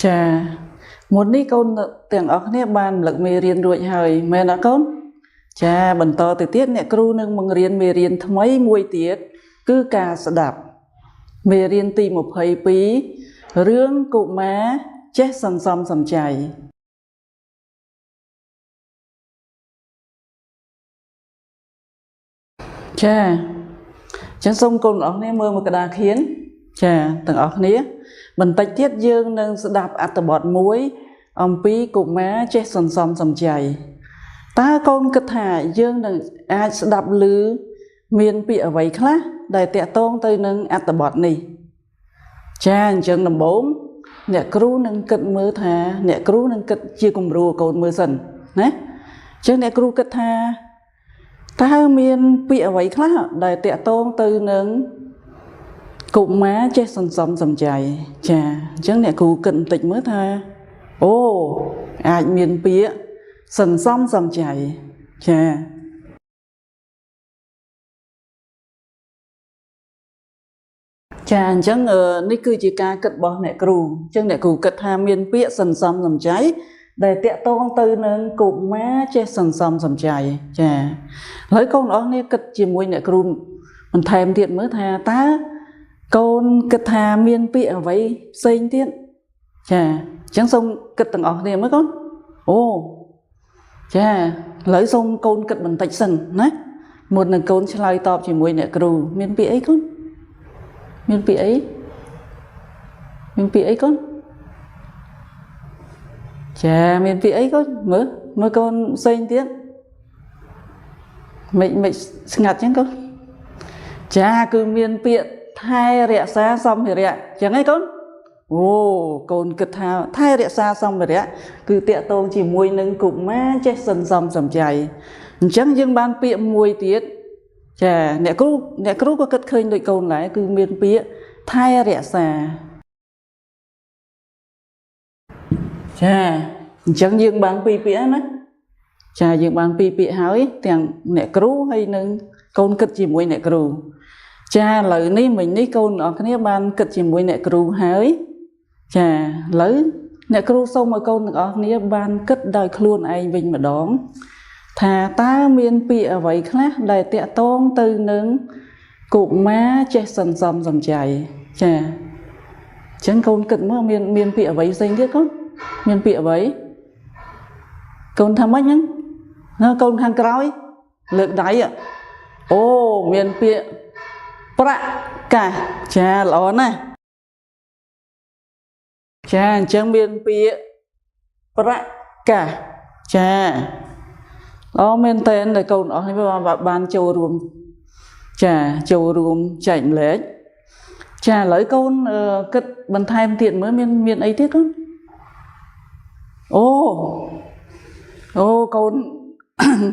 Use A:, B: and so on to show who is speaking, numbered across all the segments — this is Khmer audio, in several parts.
A: ចាមុននេះកូនទាំងអស់គ្នាបានរំលឹកមេរៀនរួចហើយមែនអត់កូនចាបន្តទៅទៀតអ្នកគ្រូនឹងបង្រៀនមេរៀនថ្មីមួយទៀតគឺការស្ដាប់មេរៀនទី22រឿងកុមារចេះសន្សំសំចៃចាចឹងសូមកូនទាំងអស់គ្នាមើលមកក្តារខៀនចាទាំងអស់គ្នាបន្តិចទៀតយើងនឹងស្ដាប់អត្ថបទមួយអំពីកុមារចេះសន្សំសំចៃតើកូនគិតថាយើងនឹងអាចស្ដាប់ឮមានពាក្យអ្វីខ្លះដែលតាក់ទងទៅនឹងអត្ថបទនេះចាអញ្ចឹងដំបូងអ្នកគ្រូនឹងគិតមើលថាអ្នកគ្រូនឹងគិតជាគំរូកូនមើលសិនណាអញ្ចឹងអ្នកគ្រូគិតថាតើមានពាក្យអ្វីខ្លះដែលតាក់ទងទៅនឹងកុមារចេះសន្សំសំចៃចាអញ្ចឹងអ្នកគ្រូគិតបន្តិចមើលថាអូអាចមានពាក្យសន្សំសំចៃចាចាអញ្ចឹងនេះគឺជាការគិតរបស់អ្នកគ្រូអញ្ចឹងអ្នកគ្រូគិតថាមានពាក្យសន្សំសំចៃដែលតាក់ទងទៅនឹងកុមារចេះសន្សំសំចៃចាហើយកូនអស់នេះគិតជាមួយអ្នកគ្រូបន្ថែមទៀតមើលថាតើកូនគិតថាមានពាក្យអ្វីផ្សេងទៀតចាអញ្ចឹងសូមគិតទាំងអស់គ្នាមើលកូនអូចាឥឡូវសូមកូនគិតបន្តិចសិនណាមុននឹងកូនឆ្លើយតបជាមួយអ្នកគ្រូមានពាក្យអីកូនមានពាក្យអីមានពាក្យអីកូនចាមានពាក្យអីកូនមើលមើលកូនផ្សេងទៀតមិនស្ងាត់ចឹងកូនចាគឺមានពាក្យថែរក្សាសម្ភារៈចឹងឯងកូនអូកូនគិតថាថែរក្សាសម្ភារៈគឺតាក់ទងជាមួយនឹងកុមារចេះសន្សំសំចៃអញ្ចឹងយើងបានពាក្យមួយទៀតចាអ្នកគ្រូក៏គិតឃើញដូចកូនដែរគឺមានពាក្យថែរក្សាចាអញ្ចឹងយើងបានពីរពាក្យណាចាយើងបានពីរពាក្យហើយទាំងអ្នកគ្រូហើយនឹងកូនគិតជាមួយអ្នកគ្រូចាឥឡូវនេះមិញនេះកូនអស់គ្នាបានគិតជាមួយអ្នកគ្រូហើយចាឥឡូវអ្នកគ្រូសូមឲ្យកូនទាំងអស់គ្នាបានគិតដោយខ្លួនឯងវិញម្ដងថាតើមានពាក្យអ្វីខ្លះដែលតាក់ទងទៅនឹងកុមារចេះសន្សំសំចៃចាអញ្ចឹងកូនគិតមើលមានពាក្យអ្វីផ្សេងទៀតកូនមានពាក្យអ្វីកូនថាម៉េចហ្នឹងកូនខាងក្រោយលើកដៃអូមានពាក្យប្រាក់កាសចាល្អណាស់ចាអញ្ចឹងមានពាក្យប្រាក់កាសចាល្អមែនតើដែលកូនអស់នេះបានចូលរួមចាចូលរួមចែកម្លែកចាឥឡូវកូនគិតបន្ថែមទៀតមើលមានអីទៀតកូនអូអូកូន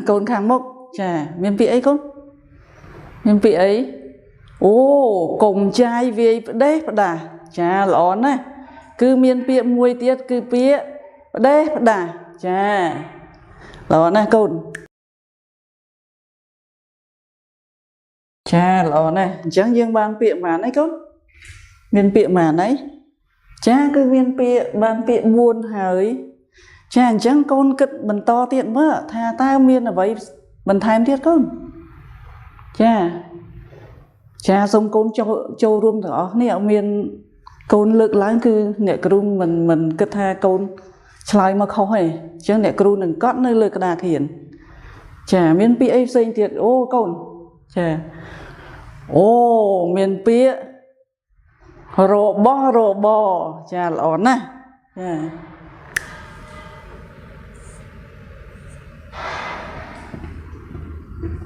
A: កូនខាងមុខចាមានពាក្យអីកូនមានពាក្យអីអូកុំចាយវាយផ្ដេសផ្ដាសចាល្អណាស់គឺមានពាក្យមួយទៀតគឺពាក្យផ្ដេសផ្ដាសចាល្អណាស់កូនចាល្អណាស់អញ្ចឹងយើងបានពាក្យប៉ុន្មានហើយកូនមានពាក្យប៉ុន្មានហើយចាគឺមានពាក្យបានពាក្យ4ហើយចាអញ្ចឹងកូនគិតបន្តទៀតមើលថាតើមានអ្វីបន្ថែមទៀតកូនចាចាសូមកូនចូលរួមទាំងអស់គ្នាអត់មានកូនលើកឡើងគឺអ្នកគ្រូមិនគិតថាកូនឆ្លើយមកខុសទេអញ្ចឹងអ្នកគ្រូនឹងកត់នៅលើក្តារខៀនចាមានពាក្យអីផ្សេងទៀតអូកូនចាអូមានពាក្យរបស់របរចាល្អណាស់ចា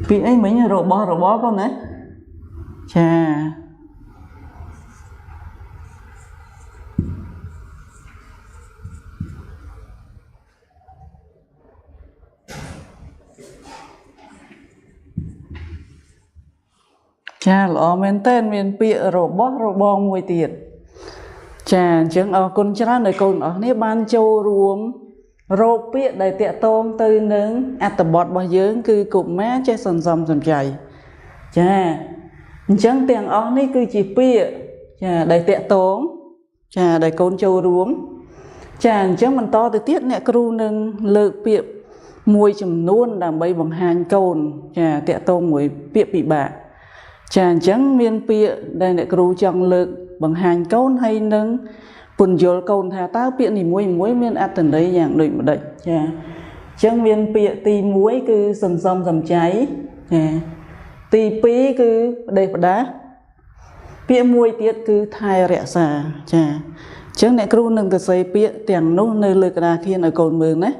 A: ពាក្យអីមិញរបស់របរកូនណាចាចាល្អមែនតើមានពាក្យរបស់របរមួយទៀតចាអញ្ចឹងអរគុណច្រើនដល់កូនអស់គ្នាបានចូលរួមរកពាក្យដែលតាក់ទងទៅនឹងអត្ថបទរបស់យើងគឺកុមារចេះសន្សំសំចៃចាអញ្ចឹងទាំងអស់នេះគឺជាពាក្យចាដែលតាក់ទងចាដែលកូនចូលរួម ចាអញ្ចឹងបន្តទៅទៀតអ្នកគ្រូនឹងលើកពាក្យមួយចំនួនដើម្បីបង្ហាញកូនចាតាក់ទងមួយពាក្យពិបាកចាអញ្ចឹងមានពាក្យដែលអ្នកគ្រូចង់លើកបង្ហាញកូនហើយនឹងពន្យល់កូនថាតើពាក្យនីមួយៗមានអត្ថន័យយ៉ាងដូចម្ដេចចាអញ្ចឹងមានពាក្យទី1គឺសន្សំសំចៃចាទី2គឺផ្ដេសផ្ដាសពាក្យមួយទៀតគឺថែរក្សាចាអញ្ចឹងអ្នកគ្រូនឹងសរសេរពាក្យទាំងនោះនៅលើក្តារខៀនឲ្យកូនមើលណា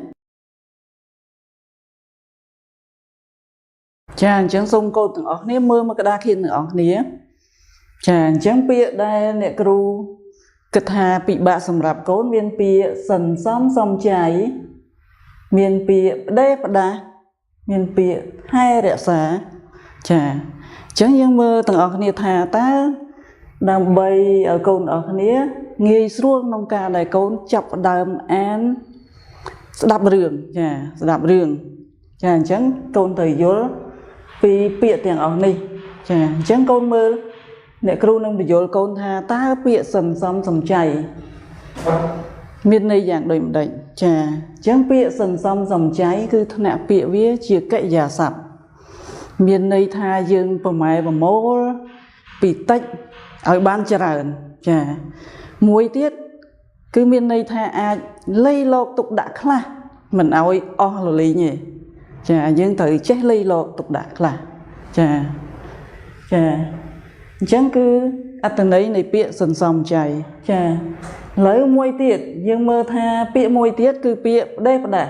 A: ចាអញ្ចឹងសូមកូនទាំងអស់គ្នាមើលមកក្តារខៀនទាំងអស់គ្នាចាអញ្ចឹងពាក្យដែលអ្នកគ្រូគិតថាពិបាកសម្រាប់កូនមានពាក្យសន្សំសំចៃមានពាក្យផ្ដេសផ្ដាសមានពាក្យថែរក្សាចាអញ្ចឹងយើងមើលទាំងអស់គ្នាថាតើដើម្បីឲ្យកូនអស់គ្នាងាយស្រួលក្នុងការដែលកូនចាប់ផ្ដើមអានស្ដាប់រឿងចាស្ដាប់រឿងចាអញ្ចឹងកូនត្រូវយល់ពីពាក្យទាំងអស់នេះចាអញ្ចឹងកូនមើលអ្នកគ្រូនឹងបញ្យល់កូនថាតើពាក្យសន្សំសំចៃមានន័យយ៉ាងដូចម្ដេចចាអញ្ចឹងពាក្យសន្សំសំចៃគឺថ្នាក់ពាក្យវាជាកិរិយាសព្ទមានន័យថាយើងប្រម៉ែប្រមូលពីតិចឲ្យបានច្រើនចាមួយទៀតគឺមានន័យថាអាចលៃលកទុកដាក់ខ្លះមិនឲ្យអស់លលីងទេចាយើងត្រូវចេះលៃលកទុកដាក់ខ្លះចាចាអញ្ចឹងគឺអត្ថន័យនៃពាក្យសន្សំចៃចាឥឡូវមួយទៀតយើងមើលថាពាក្យមួយទៀតគឺពាក្យផ្ដេសផ្ដាស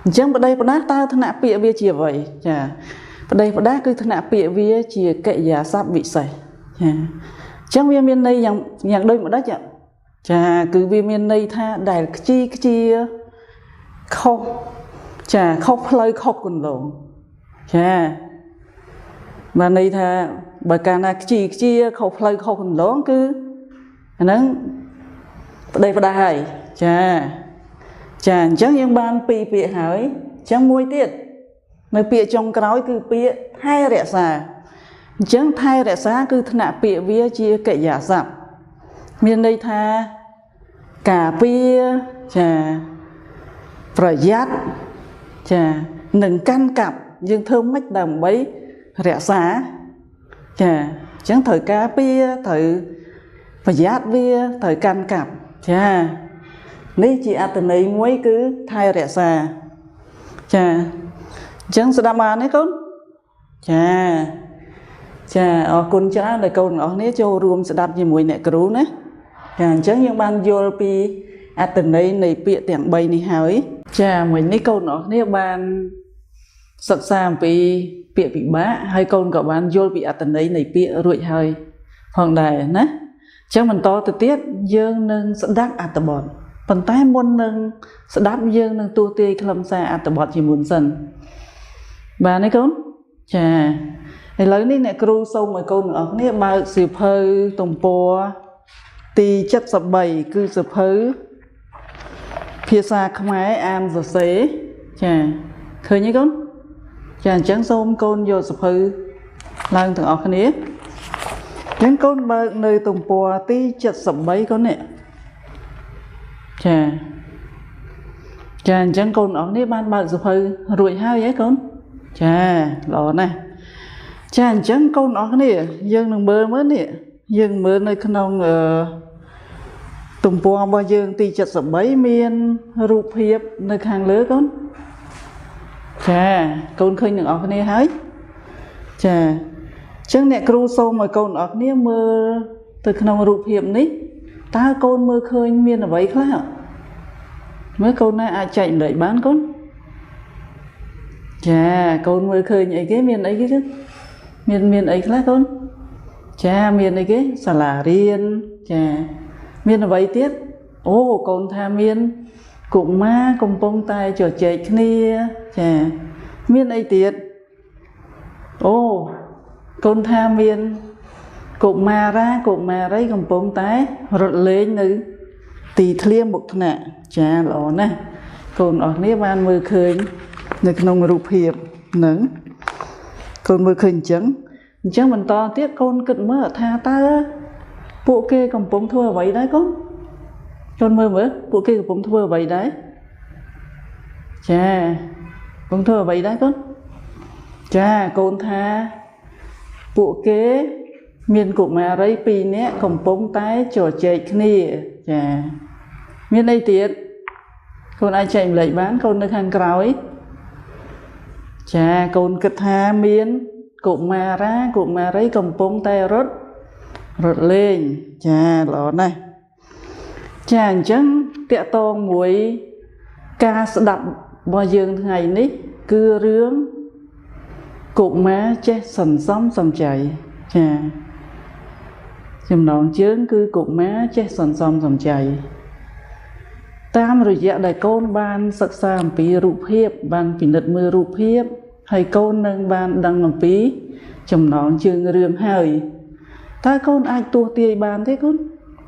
A: អញ្ចឹងផ្ដេសផ្ដាសតើថ្នាក់ពាក្យវាជាអ្វីចាផ្ដេសផ្ដាសគឺថ្នាក់ពាក្យវាជាកិរិយាសព្ទវិសេសចាអញ្ចឹងវាមានន័យយ៉ាងដូចម្ដេចចាគឺវាមានន័យថាដែលខ្ជីខ្ជាខុសចាខុសផ្លូវខុសគន្លងចាបានន័យថាបើកាលណាខ្ជីខ្ជាខុសផ្លូវខុសគន្លងគឺអាហ្នឹងប្តីផ្ដាស់ហើយចាចាអញ្ចឹងយើងបានពីរពាក្យហើយអញ្ចឹងមួយទៀតនៅពាក្យចុងក្រោយគឺពាក្យថែរក្សាអញ្ចឹងថែរក្សាគឺថ្នាក់ពាក្យវាជាកិរិយាសព្ទមានន័យថាការពារចាប្រយ័ត្នចានិងកាន់កាប់យើងធ្វើម៉េចដើម្បីរក្សាចាអញ្ចឹងត្រូវការពារត្រូវប្រយ័ត្នវាត្រូវកាន់កាប់ចានេះជាអត្ថន័យមួយគឺថែរក្សាចាអញ្ចឹងស្ដាប់បានទេកូនចាចាអរគុណច្រើនដែលកូនទាំងអស់គ្នាចូលរួមស្ដាប់ជាមួយអ្នកគ្រូណាចាអញ្ចឹងយើងបានយល់ពីអត្ថន័យនៃពាក្យទាំង3នេះហើយចាមិញនេះកូនទាំងអស់គ្នាបានសិក្សាអំពីពាក្យពិបាកហើយកូនក៏បានយល់ពីអត្ថន័យនៃពាក្យរួចហើយផងដែរណាអញ្ចឹងបន្តទៅទៀតយើងនឹងស្ដាប់អត្ថបទប៉ុន្តែមុននឹងស្ដាប់យើងនឹងទស្សន៍ទាយខ្លឹមសារអត្ថបទជាមុនសិនបាទនេះកូនចាឥឡូវនេះអ្នកគ្រូសូមឲ្យកូនទាំងអស់គ្នាបើកសៀវភៅទំព័រទី73គឺសៀវភៅភាសាខ្មែរអានសរសេរចាឃើញទេកូនចាអញ្ចឹងសូមកូនយកសៀវភៅឡើងទាំងអស់គ្នាអញ្ចឹងកូនបើកនៅទំព័រទី73កូននេះចាចាអញ្ចឹងកូនអស់នេះបានបើកសៀវភៅរួចហើយហ៎កូនចាល្អណាស់ចាអញ្ចឹងកូនអស់គ្នាយើងនឹងមើលមើលនេះយើងមើលនៅក្នុងទំព័ររបស់យើងទី73មានរូបភាពនៅខាងលើកូនចាកូនឃើញទាំងអស់គ្នាហើយចាអញ្ចឹងអ្នកគ្រូសូមឲ្យកូនអស់គ្នាមើលទៅក្នុងរូបភាពនេះតើកូនមើលឃើញមានអ្វីខ្លះមើលកូនណាអាចចែកម្លែកបានកូនចាកូនមើលឃើញអីគេមានអីគេមានអីខ្លះកូនចាមានអីគេសាលារៀនចាមានអ្វីទៀតអូកូនថាមានកុមារកំពុងតែជជែកគ្នាចាមានអីទៀតអូកូនថាមានកុមារាកុមារីកំពុងតែរត់លេងនៅទីធ្លាមុខថ្នាក់ចាល្អណាស់កូនអស់គ្នាបានមើលឃើញនៅក្នុងរូបភាពហ្នឹងកូនមើលឃើញអញ្ចឹងបន្តទៀតកូនគិតមើលថាតើពួកគេកំពុងធ្វើអ្វីដែរកូន កូនមើលមើលពួកគេកំពុងធ្វើអ្វីដែរចាកំពុងធ្វើអ្វីដែរកូនចាកូនថាពួកគេមានកុមារី2នាក់កំពុងតែជជែកគ្នាចាមានអីទៀតកូនអាចចែកម្លែកបានកូននៅខាងក្រោយចាកូនគិតថាមានកុមារាកុមារីកំពុងតែរត់លេងចាល្អណាស់ចាអញ្ចឹងតកតងមួយការស្ដាប់របស់យើងថ្ងៃនេះគឺរឿងកុមារចេះសន្សំសំចៃចាចំណងជើងគឺកុមារចេះសន្សំសំចៃតាមរយៈដែលកូនបានសិក្សាអំពីរូបភាពបានពិនិត្យមើលរូបភាពហើយកូននឹងបានដឹងអំពីចំណងជើងរឿងហើយតើកូនអាចទស្សន៍ទាយបានទេកូន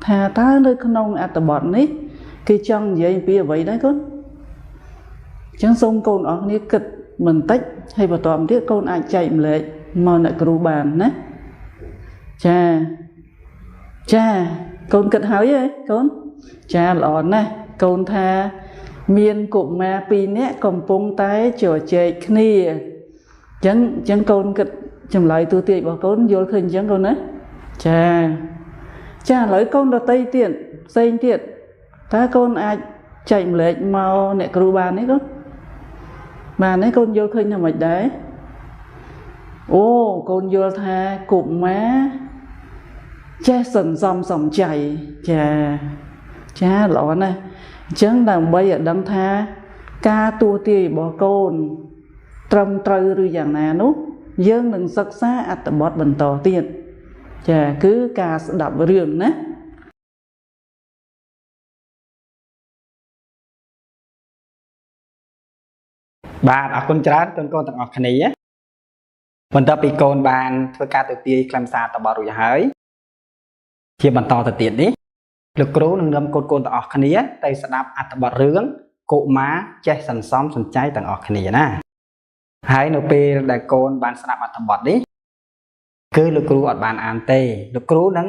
A: ថាតើនៅក្នុងអត្ថបទនេះគេចង់និយាយអំពីអ្វីដែរកូនអញ្ចឹងសូមកូនអស់គ្នាគិតបន្តិចហើយបន្តមកទៀតកូនអាចចែកម្លែកមកអ្នកគ្រូបានណាចាចាកូនគិតហើយហ៎កូនចាល្អណាស់កូនថាមានកុមារ2នាក់កំពុងតែជជែកគ្នាអញ្ចឹងកូនគិតចម្លើយទូទាយរបស់កូនយល់ឃើញអញ្ចឹងកូនណាចាចាឥឡូវកូនដតីទៀតផ្សេងទៀតតើកូនអាចចែកម្លែកមកអ្នកគ្រូបានទេកូនបានទេកូនយល់ឃើញថាម៉េចដែរអូកូនយល់ថាកុមារចេះសន្សំសំចៃចាចាល្អណាស់អញ្ចឹងដើម្បីឲ្យដឹងថាការទស្សន៍ទាយរបស់កូនត្រឹមត្រូវឬយ៉ាងណានោះយើងនឹងសិក្សាអត្ថបទបន្តទៀតចាគឺការស្ដាប់រឿងណា
B: បាទអរគុណច្រើនកូនកូនទាំងអស់គ្នាបន្ទាប់ពីកូនបានធ្វើការទៅទាយខ្លឹមសារតបរួចហើយជាបន្តទៅទៀតនេះលោកគ្រូនឹងនាំកូនកូនទាំងអស់គ្នាទៅស្ដាប់អត្ថបទរឿងកុមារចេះសន្សំសំចៃទាំងអស់គ្នាណាហើយនៅពេលដែលកូនបានស្ដាប់អត្ថបទនេះគឺលោកគ្រូអត់បានអានទេលោកគ្រូនឹង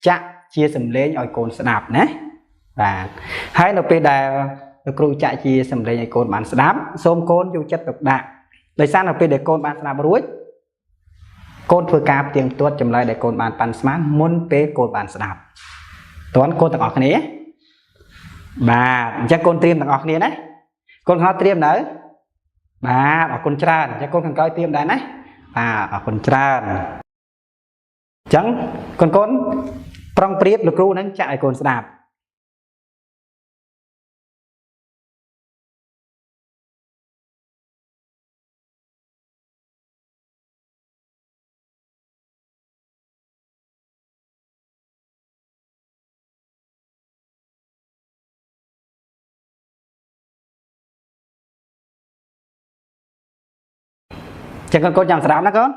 B: ចាក់ជាសំឡេងឲ្យកូនស្ដាប់ណាបាទហើយនៅពេលដែលលោកគ្រូចាក់ជាសំឡេងឲ្យកូនបានស្ដាប់សូមកូនយកចិត្តទុកដាក់ដោយសារនៅពេលដែលកូនបានស្ដាប់រួចកូនធ្វើការផ្ទៀងផ្ទាត់ចម្លើយដែលកូនបានប៉ាន់ស្មានមុនពេលកូនបានស្ដាប់តើកូនទាំងអស់គ្នាបាទអញ្ចឹងកូនត្រៀមទាំងអស់គ្នាណាកូនខាងត្រៀមនៅបាទអរគុណច្រើនអញ្ចឹងកូនខាងក្រោយត្រៀមដែរណាបាទអរគុណច្រើនអញ្ចឹងកូនប្រុងប្រៀបលោកគ្រូនឹងចាក់ឲ្យកូនស្ដាប់ចឹងកូនចាំស្ដាប់ណាកូន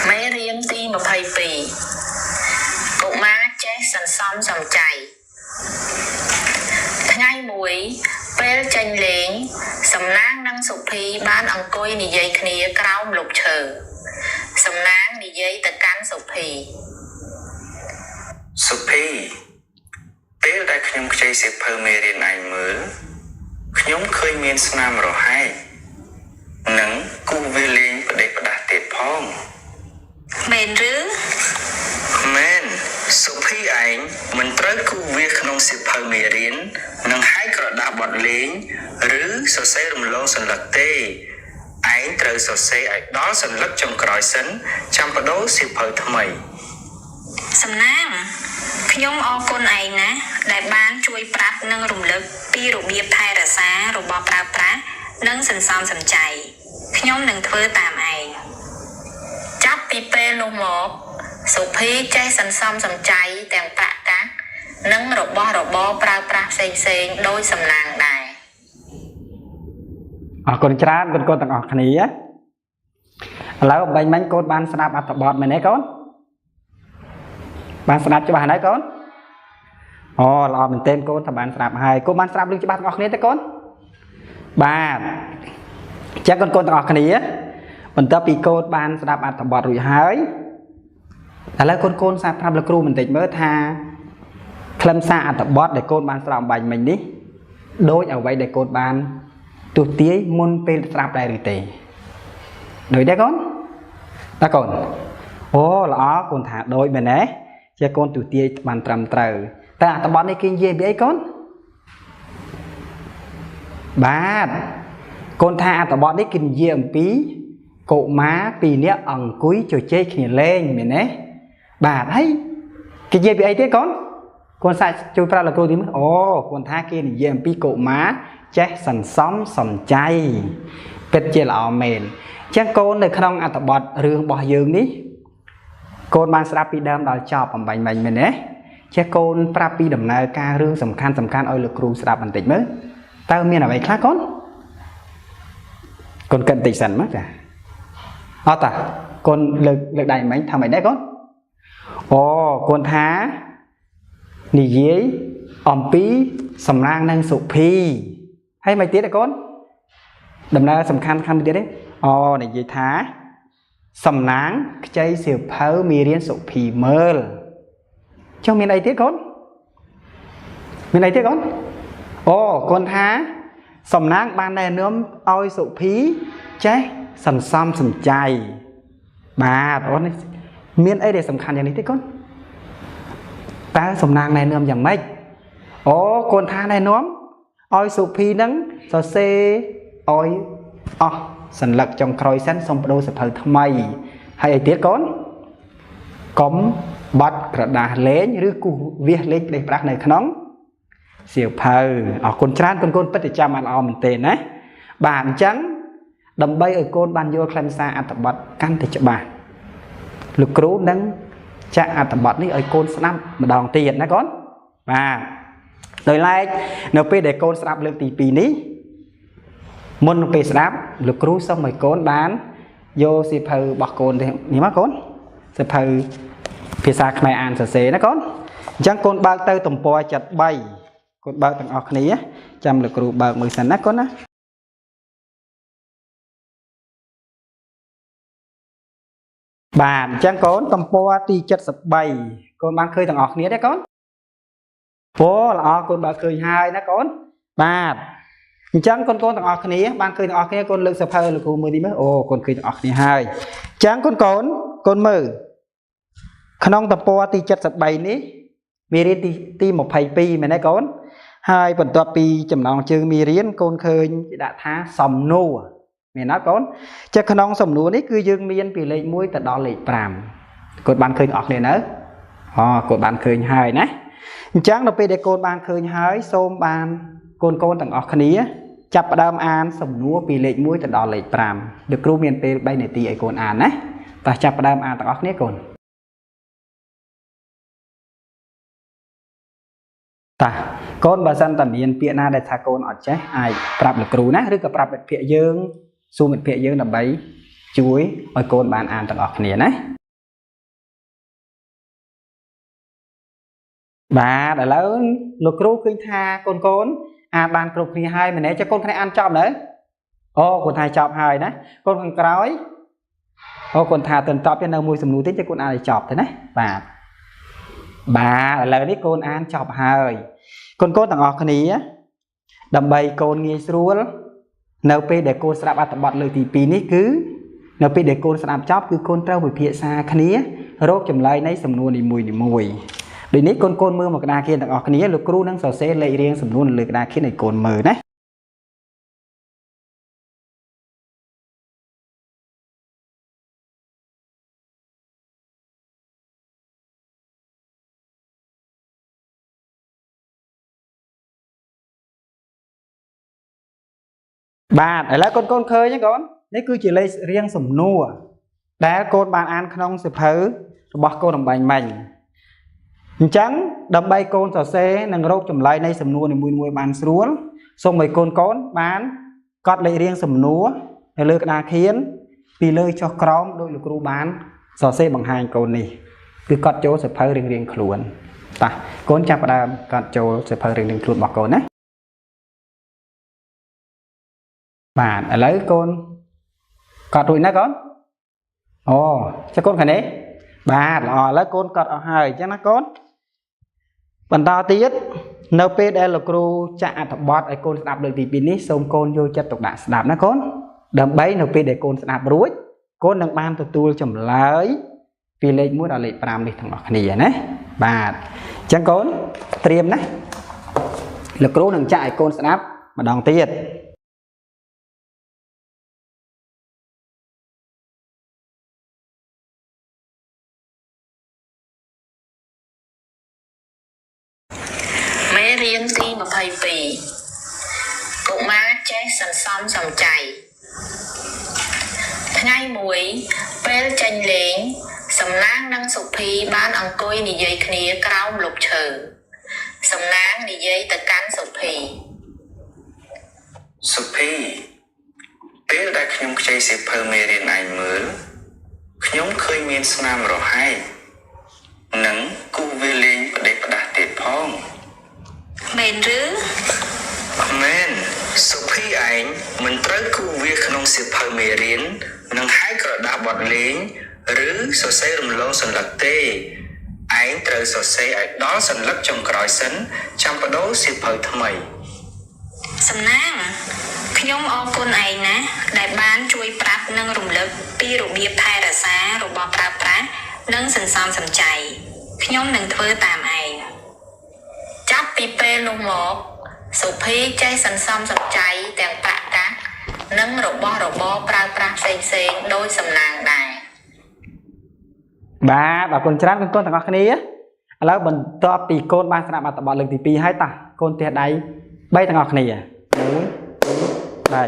C: មេរៀនទី22កុមារចេះសន្សំសំចៃថ្ងៃមួយពេលចេញលេងសំណាងនិងសុភីបានអង្គុយនិយាយគ្នាក្រោមម្លប់ឈើសំណាងនិយាយទៅកាន់សុភី
D: សុភីពេលដែលខ្ញុំខ្ចីសៀវភៅមេរៀនឯងមើលខ្ញុំឃើញមានស្នាមរហែកនិងគូវាលេងផ្ដេសផ្ដាស់ទៀតផង
C: មែនឬ
D: មែនសុភីឯងមិនត្រូវគូវាក្នុងសៀវភៅមេរៀននិងហែកក្រដាសបត់លេងឬសរសេររំលងសន្លឹកទេឯងត្រូវសរសេរឲ្យដល់សន្លឹកចុងក្រោយសិនចាំបដូរសៀវភៅថ្មី
C: សំណាងខ្ញុំអរគុណឯងណាស់ដែលបានជួយប្រាប់និងរំលឹកពីរបៀបថែរក្សារបស់ប្រើប្រាស់និងសន្សំសំចៃខ្ញុំនឹងធ្វើតាមឯងចាប់ពីពេលនោះមកសុភីចេះសន្សំសំចៃទាំងប្រាក់កាសនិងរបស់របរប្រើប្រាស់ផ្សេងៗដោយសំណាងដែរ
B: អរគុណច្រើនកូនៗទាំងអស់គ្នាឥឡូវបាញ់មិញកូនបានស្ដាប់អត្ថបទមែនទេកូនបានស្ដាប់ច្បាស់ហើយកូនអូល្អមែនទែនកូនថាបានស្ដាប់ហើយកូនបានស្ដាប់រឿងច្បាស់ទាំងអស់គ្នាទេកូនបាទ ចឹងកូនកូនទាំងអស់គ្នាបន្ទាប់ពីកូនបានស្ដាប់អត្ថបទរួចហើយឥឡូវកូនកូនសាកប្រាប់លោកគ្រូបន្តិចមើលថាខ្លឹមសារអត្ថបទដែលកូនបានស្ដាប់អំបញ្ញមិញនេះដូចអ្វីដែលកូនបានទស្សន៍ទាយមុនពេលស្ដាប់ដែរឬទេដូចទេកូនតើកូនអូល្អកូនថាដូចមែនទេជាកូនទស្សន៍ទាយបានត្រឹមត្រូវតែអត្ថបទនេះគេនិយាយពីអីកូនបាទកូនថាអត្ថបទនេះគេនិយាយអំពីកុមារពីរនាក់អង្គុយជជែកគ្នាលេងមែនទេបាទហើយគេនិយាយពីអីទេកូនកូនសាច់ជួយប្រាប់លោកគ្រូទីមើលអូកូនថាគេនិយាយអំពីកុមារចេះសន្សំសំចៃពិតជាល្អមែនអញ្ចឹងកូននៅក្នុងអត្ថបទរឿងរបស់យើងនេះកូនបានស្ដាប់ពីដើមដល់ចប់អំបញ្ញមិញមែនទេចេះកូនប្រាប់ពីដំណើរការរឿងសំខាន់សំខាន់ឲ្យលោកគ្រូស្ដាប់បន្តិចមើលតើមានអ្វីខ្លះកូនកូនកិនតិចសិនមកចាអត់តាកូនលើកលើកដៃមិញថាម៉េចដែរកូនអូកូនថានិយាយអំពីសំណាងនិងសុភីហើយមិនទៀតទេកូនដំណើរសំខាន់ខាងទៀតទេអូនិយាយថាសំណាងខ្ចីសៀវភៅមេរៀនសុភីមើលចុះមានអីទៀតកូនមានអីទៀតកូនអូកូនថាសំណាងបានណែនាំឲ្យសុភីចេះសន្សំសំចៃបាទអូននេះមានអីដែលសំខាន់យ៉ាងនេះទេកូនតើសំណាងណែនាំយ៉ាងម៉េចអូកូនថាណែនាំឲ្យសុភីនឹងសរសេរឲ្យអស់សន្លឹកចុងក្រោយសិនសូមបដូរសភៅថ្មីហើយអីទៀតកូនកុំបាត់ក្រដាសលេងឬគូសវាសលេងផ្ដេសផ្ដាស់នៅក្នុងសៀវភៅអរគុណច្រើនកូនកូនពិតជាចាំបានល្អមែនទេណាបាទអញ្ចឹងដើម្បីឲ្យកូនបានយល់ខ្លឹមសារអត្ថបទកាន់តែច្បាស់លោកគ្រូនឹងចាក់អត្ថបទនេះឲ្យកូនស្ដាប់ម្ដងទៀតណាកូនបាទដោយឡែកនៅពេលដែលកូនស្ដាប់លើកទី2នេះមុនពេលស្ដាប់លោកគ្រូសូមឲ្យកូនបានយកសៀវភៅរបស់កូននេះមកកូនសៀវភៅភាសាខ្មែរអានសរសេរណាកូនអញ្ចឹងកូនបើកទៅទំព័រ73កូនបើកទាំងអស់គ្នាចាំលោកគ្រូបើកមើលសិនណាកូនណាបាទអញ្ចឹងកូនទំព័រទី73កូនបានឃើញទាំងអស់គ្នាទេកូនអូល្អកូនបើឃើញហើយណាកូនបាទអញ្ចឹងកូនកូនទាំងអស់គ្នាបានឃើញទាំងអស់គ្នាកូនលើកសៀវភៅលោកគ្រូមើលនេះមើលអូកូនឃើញទាំងអស់គ្នាហើយអញ្ចឹងកូនកូនកូនមើលក្នុងទំព័រទី73នេះមេរៀនទី22មែនទេកូនហើយបន្ទាប់ពីចំណងជើងមេរៀនកូនឃើញគេដាក់ថាសំណួរមែនអត់កូនចេះក្នុងសំណួរនេះគឺយើងមានពីលេខ1ទៅដល់លេខ5កូនបានឃើញអស់គ្នានៅអូកូនបានឃើញហើយណាអញ្ចឹងដល់ពេលដែលកូនបានឃើញហើយសូមបានកូនកូនទាំងអស់គ្នាចាប់ផ្ដើមអានសំណួរពីលេខ1ទៅដល់លេខ5លោកគ្រូមានពេល3នាទីឲ្យកូនអានណាតោះចាប់ផ្ដើមអានទាំងអស់គ្នាកូនតាកូនបើសិនតែមានពាក្យណាដែលថាកូនអត់ចេះអាចប្រាប់លោកគ្រូណាឬក៏ប្រាប់មិត្តភក្តិយើងសួរមិត្តភក្តិយើងដើម្បីជួយឲ្យកូនបានអានទាំងអស់គ្នាណាបាទឥឡូវលោកគ្រូឃើញថាកូនកូនអានបានគ្រប់គ្នាហើយមែនទេចាកូនគ្នាអានចប់នៅអូកូនថាចប់ហើយណាកូនខាងក្រោយអូកូនថាទៅតបនៅមួយសំណួរទៀតចាកូនអានឲ្យចប់ទៅណាបាទបាទឥឡូវនេះកូនអានចប់ហើយកូនកូនទាំងអស់គ្នាដើម្បីកូនងាយស្រួលនៅពេលដែលកូនស្ដាប់អត្ថបទលើកទី2នេះគឺនៅពេលដែលកូនស្ដាប់ចប់គឺកូនត្រូវពិភាក្សាគ្នារកចម្លើយនៃសំណួរនីមួយៗដូចនេះកូនកូនមើលមកក្តារខៀនទាំងអស់គ្នាលោកគ្រូនឹងសរសេរលេខរៀងសំណួរនៅលើក្តារខៀនឲ្យកូនមើលណាបាទឥឡូវកូនកូនឃើញទេកូននេះគឺជាលេខរៀងសំណួរដែលកូនបានអានក្នុងសៀវភៅរបស់កូនអំបញ្ញមិញអញ្ចឹងដើម្បីកូនសរសេរនិងរកចម្លើយនៃសំណួរនីមួយៗបានស្រួលសូមឲ្យកូនកូនបានកត់លេខរៀងសំណួរនៅលើក្តារខៀនពីលើចុះក្រោមដោយលោកគ្រូបានសរសេរបង្ហាញកូននេះគឺកត់ចូលសៀវភៅរៀងៗខ្លួនតោះកូនចាប់ផ្ដើមកត់ចូលសៀវភៅរៀងៗខ្លួនរបស់កូនណា បាទឥឡូវកូនកត់រួចណាកូនអូចុះកូនខាងនេះបាទល្អឥឡូវកូនកត់អស់ហើយអញ្ចឹងណាកូនបន្តទៀតនៅពេលដែលលោកគ្រូចាក់អត្ថបទឲ្យកូនស្ដាប់លើកទី2នេះសូមកូនយកចិត្តទុកដាក់ស្ដាប់ណាកូនដើម្បីនៅពេលដែលកូនស្ដាប់រួចកូននឹងបានទទួលចម្លើយពីលេខ1ដល់លេខ5នេះទាំងអស់គ្នាណាបាទអញ្ចឹងកូនត្រៀមណាលោកគ្រូនឹងចាក់ឲ្យកូនស្ដាប់ម្ដងទៀត
C: មេរៀនទី22កុមារចេះសន្សំសំចៃថ្ងៃមួយពេលចេញលេង សំណាងនិងសុភីបានអង្គុយនិយាយគ្នាក្រោមម្លប់ឈើសំណាងនិយាយទៅកាន់សុភី
D: សុភីពេលដែលខ្ញុំខ្ចីសៀវភៅមេរៀនឯងមើលខ្ញុំឃើញមានស្នាមរហែកនិងគូសវាលេងផ្ដេសផ្ដាស់ទៀតផង
C: មែនឬ
D: មែនសុភីឯងមិនត្រូវគូសវាសក្នុងសៀវភៅមេរៀននិងហែកក្រដាសបទលេងឬសរសេររំលងសន្លឹកទេឯងត្រូវសរសេរឲ្យដល់សន្លឹកចុងក្រោយសិនចាំប្ដូរសៀវភៅថ្មី
C: សំណាងខ្ញុំអរគុណឯងណាស់ដែលបានជួយប្រាប់និងរំលឹកពីរបៀបថែរក្សារបស់ប្រើប្រាស់និងសន្សំសំចៃខ្ញុំនឹងធ្វើតាមឯងចាប់ពីពេលនោះមកសុភីចេះសន្សំសំចៃទាំងប្រាក់កាសនិងរបស់របរប្រើប្រាស់ផ្សេងៗដោយសំណាងដែរ
B: បាទអរគុណច្រើនកូនៗទាំងអស់គ្នាឥឡូវបន្ទាប់ពីកូនបានស្ដាប់អត្ថបទលើកទី2ហើយតោះកូនទះដៃ3ទាំងអស់គ្នា1 2 3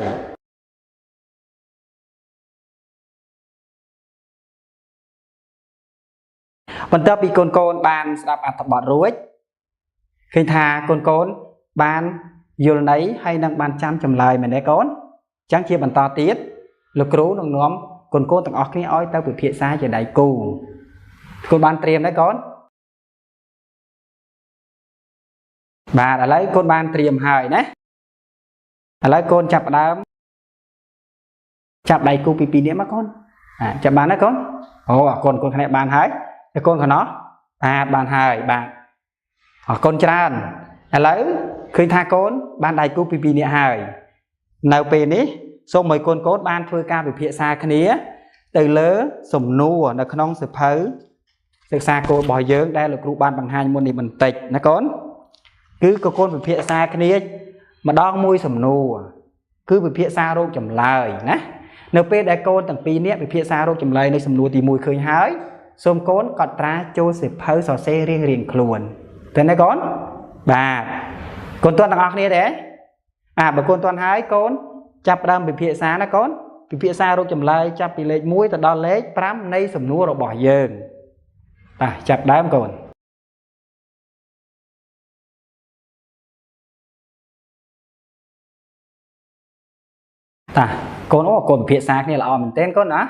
B: បន្ទាប់ពីកូនកូនបានស្ដាប់អត្ថបទរួចឃើញថាកូនកូនបានយល់ន័យហើយនឹងបានចាំចម្លើយមែនទេកូនអញ្ចឹងជាបន្តទៀតលោកគ្រូនឹងនាំកូនកូនទាំងអស់គ្នាឲ្យទៅពិភាក្សាជាដៃគូកូនបានត្រៀមទេកូនបាទឥឡូវកូនបានត្រៀមហើយណាឥឡូវកូនចាប់ផ្ដើមចាប់ដៃគូពីពីរនាក់មកកូនចាប់បានណាកូនអូអរគុណកូនគ្នាបានហើយតែកូនកណោះបាទបានហើយបាទអរគុណច្រើនឥឡូវឃើញថាកូនបានដៃគូពីពីរនាក់ហើយនៅពេលនេះសូមឲ្យកូនកូនបានធ្វើការពិភាក្សាគ្នាទៅលើសំណួរនៅក្នុងសៀវភៅសិក្សាគោលរបស់យើងដែលលោកគ្រូបានបង្ហាញមុននេះបន្តិចណាកូនគឺក៏កូនពិភាក្សាគ្នាម្ដងមួយសំណួរគឺពិភាក្សារោគចម្លើយណានៅពេលដែលកូនទាំងពីរនាក់ពិភាក្សារោគចម្លើយនៃសំណួរទី1ឃើញហើយសូមកូនកត់ត្រាចូលសៀវភៅសរសេររៀងៗខ្លួនតើណាកូនបាទកូនទាន់ទាំងអស់គ្នាទេបាទបើកូនទាន់ហើយកូនចាប់ផ្ដើមពិភាក្សាណាកូនពិភាក្សារោគចម្លើយចាប់ពីលេខ1ទៅដល់លេខ5នៃសំណួររបស់យើងបាទចាប់ដើមកូនតាកូនអូកូនពិភាក្សាគ្នាល្អមែនទែនកូនណា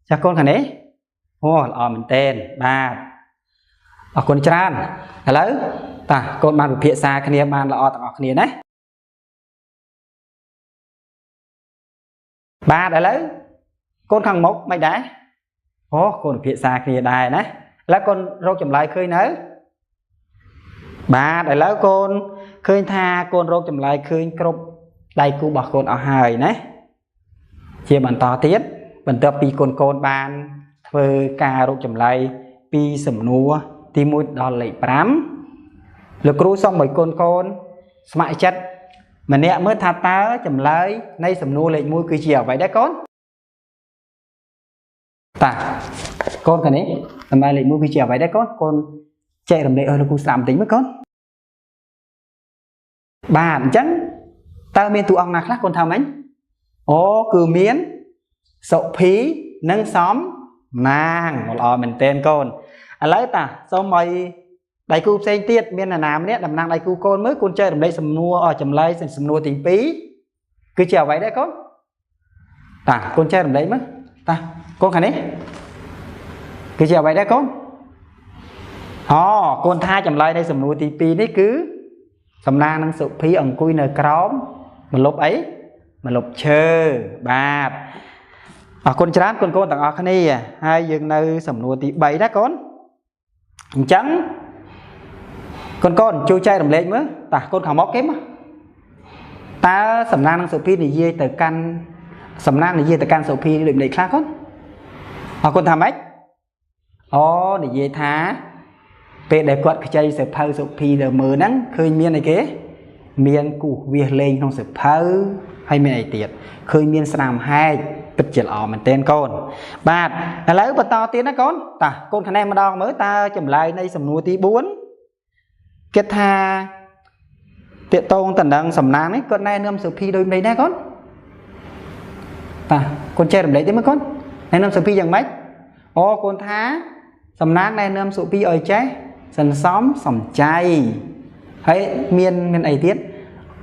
B: ចាស់កូនខាងនេះអូល្អមែនទែនបាទអរគុណច្រើនឥឡូវតាកូនបានពិភាក្សាគ្នាបានល្អទាំងអស់គ្នាណាបាទឥឡូវកូនខាងមុខមិនដែរអូកូនពិភាក្សាគ្នាដែរណាឥឡូវកូនរកចម្លើយឃើញនៅបាទឥឡូវកូនឃើញថាកូនរកចម្លើយឃើញគ្រប់ដៃគូរបស់កូនអស់ហើយណាជាបន្តទៀតបន្ទាប់ពីកូនកូនបានធ្វើការរកចម្លើយពីសំណួរទី1ដល់លេខ5លោកគ្រូសូមឲ្យកូនកូនស្ម័គ្រចិត្តម្នាក់មើលថាតើចម្លើយនៃសំណួរលេខ1គឺជាអ្វីដែរកូនតាកូនខាងនេះចម្លើយលេខ1គឺជាអ្វីដែរកូនកូនចែករំលែកឲ្យលោកគ្រូស្ដាប់បន្តិចមើលកូនបាទអញ្ចឹងតើមានតួអង្គណាខ្លះកូនថាម៉េចអូគឺមានសុភីនិងសំណាងល្អមែនទែនកូនឥឡូវតាសូមឲ្យដៃគូផ្សេងទៀតមាននរណាម្នាក់តំណាងដៃគូកូនមើលកូនចែករំលែកសំណួរចម្លើយសំណួរទី2គឺជាអ្វីដែរកូនតាកូនចែករំលែកមើលតាកូនខាងនេះគឺជាអ្វីដែរកូនអូកូនថាចម្លើយនៃសំណួរទី2នេះគឺសំណាងនិងសុភីអង្គុយនៅក្រោមម្លប់អី ម្លប់ឈើបាទអរគុណច្រើនកូនកូនទាំងអស់គ្នាហើយយើងនៅសំណួរទី3ណាកូនអញ្ចឹងកូនកូនជួយចែករំលែកមើលតោះកូនខាងមុខគេមកតើសំណាងនិងសុភីនិយាយទៅកាន់សំណាងនិយាយទៅកាន់សុភីដូចម្ដេចខ្លះកូនអរគុណថាម៉េចអូនិយាយថាពេលដែលគាត់ខ្ចីសៀវភៅសុភីទៅមើលហ្នឹងឃើញមានអីគេមានគូសវាសលេងក្នុងសៀវភៅហើយមានអីទៀតឃើញមានស្នាមហែកពិតជាល្អមែនទែនកូនបាទឥឡូវបន្តទៀតណាកូនតោះកូនខាងនេះម្ដងមើលតើចម្លើយនៃសំណួរទី4គិតថាទាក់ទងទៅនឹងសំណាងនេះគាត់ណែនាំសុភីដូចម្ដេចដែរកូនតោះកូនចេះរំលែកទេមើលកូនណែនាំសុភីយ៉ាងម៉េចអូកូនថាសំណាងណែនាំសុភីឲ្យចេះសន្សំសំចៃហើយមានអីទៀត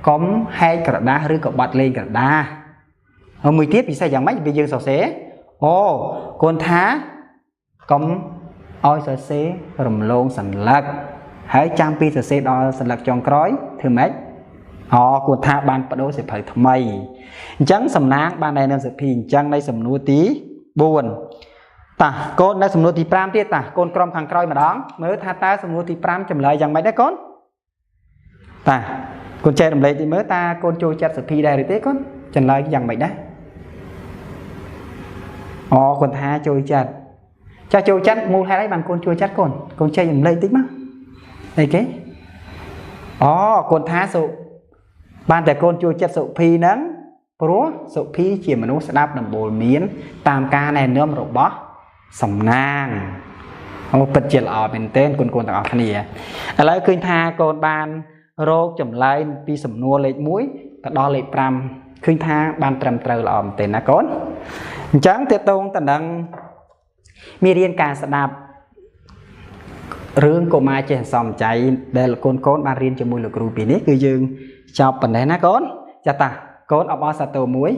B: កុំហែកក្រដាសឬក៏បាត់លេងក្រដាសហើយមួយទៀតពិសេសយ៉ាងម៉េចពេលយើងសរសេរអូកូនថាកុំឲ្យសរសេររំលងសន្លឹកហើយចាំពីសរសេរដល់សន្លឹកចុងក្រោយធ្វើម៉េចអូកូនថាបានបដូរសៀវភៅថ្មីអញ្ចឹងសំណាងបានណែនាំសុភីអញ្ចឹងនៃសំណួរទី4តោះកូននៅសំណួរទី5ទៀតតោះកូនក្រុមខាងក្រោយម្ដងមើលថាតើសំណួរទី5ចម្លើយយ៉ាងម៉េចដែរកូនតោះកូនចែករំលែកតិចមើលតើកូនចូលចិត្តសុភីដែរឬទេកូនចម្លើយយ៉ាងម៉េចដែរអូកូនថាចូលចិត្តចាស់ចូលចិត្តមូលហេតុអីបានកូនចូលចិត្តកូនកូនចែករំលែកតិចមកអីគេអូកូនថាសុបានតែកូនចូលចិត្តសុភីហ្នឹងព្រោះសុភីជាមនុស្សស្ដាប់ដំបូន្មានតាមការណែនាំរបស់សំណាងអូពិតជាល្អមែនទែនកូនកូនទាំងអស់គ្នាឥឡូវឃើញថាកូនបានរកចម្លើយពីសំណួរលេខ1ទៅដល់លេខ5ឃើញថាបានត្រឹមត្រូវល្អមែនទែនណាកូនអញ្ចឹងទាក់ទងទៅនឹងមេរៀនការស្ដាប់រឿងកុមារចេះសំចៃដែលកូនកូនបានរៀនជាមួយលោកគ្រូពីនេះគឺយើងចប់ប៉ុណ្ណេះណាកូនចាតាកូនអបអរសាទរមួយ